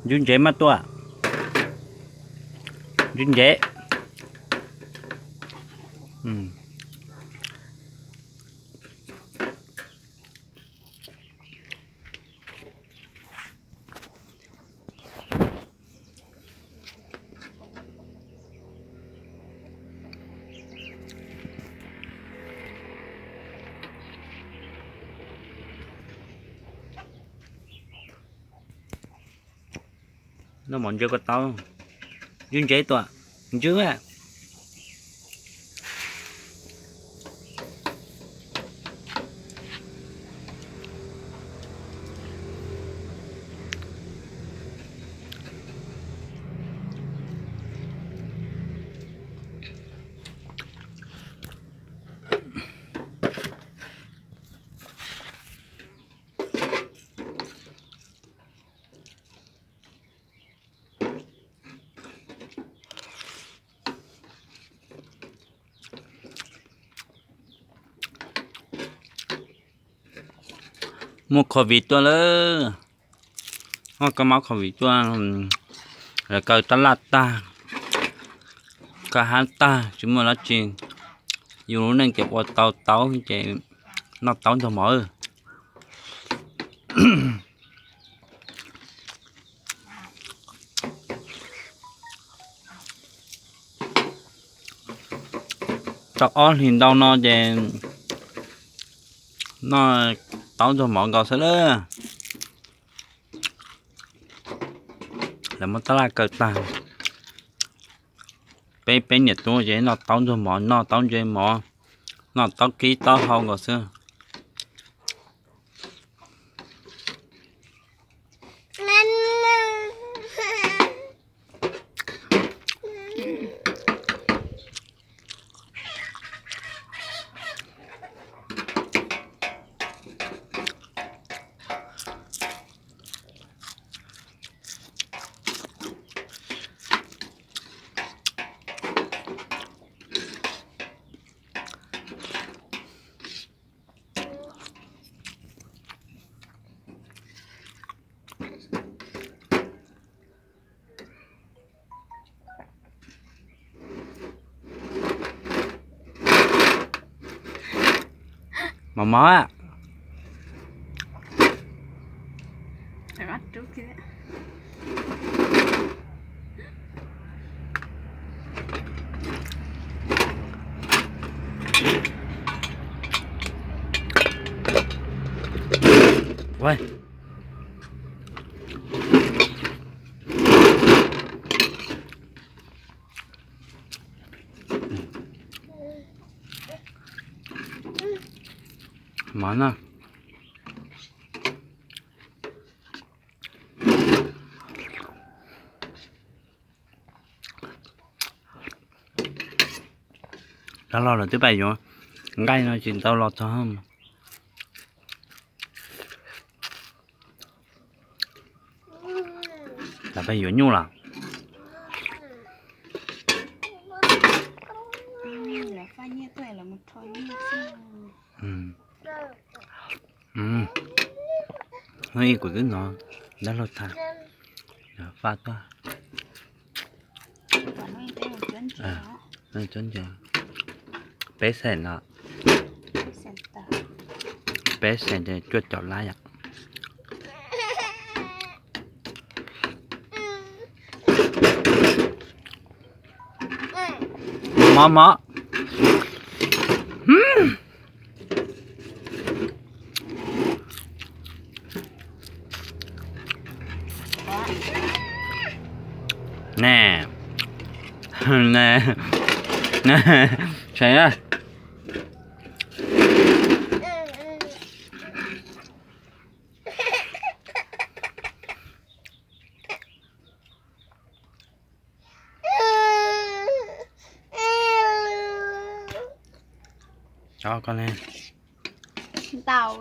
Ntswb ntsev mas tuaj, ntswb ntsev. Noj mov ntse ko tau, ntswb ntsev tuaj, ntswb. Muaj covid tuaj lawm, muaj kab mob covid tuaj, lawv kaw tab laj tag, kaw hab tag, tsis muaj dab tsi. Yus lub neej ces ua tau taub ces noj taub ntog mov. Tau ob hlis ntau no ces noj taub ntog mov nkaus xwb lawm. Lawv muab tab laj kaw tag. Peb peb niam tub ces noj taub ntog mov, noj taub ntse mov, noj taub kib taub hau nkaus xwb. Mov mov. Mov no. Dab laug lawv twb pais yuav nqaij no tsis tau los txog. Lawv pais yuav nyuj los? Kuv twb hnov dab laug tham, faj tuaj. Peb xees no, peb xees cuaj caum lab yom. Mov mov. Nè, nè, nè, saib na. Tso koj ne. Ntau.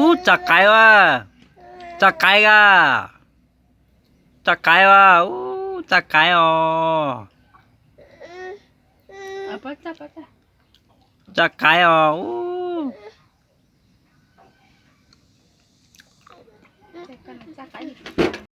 Ub, tsa qaiv a, tsa qaiv a, tsa qaiv a, ub, Txaj qaib os. Txaj qaib os.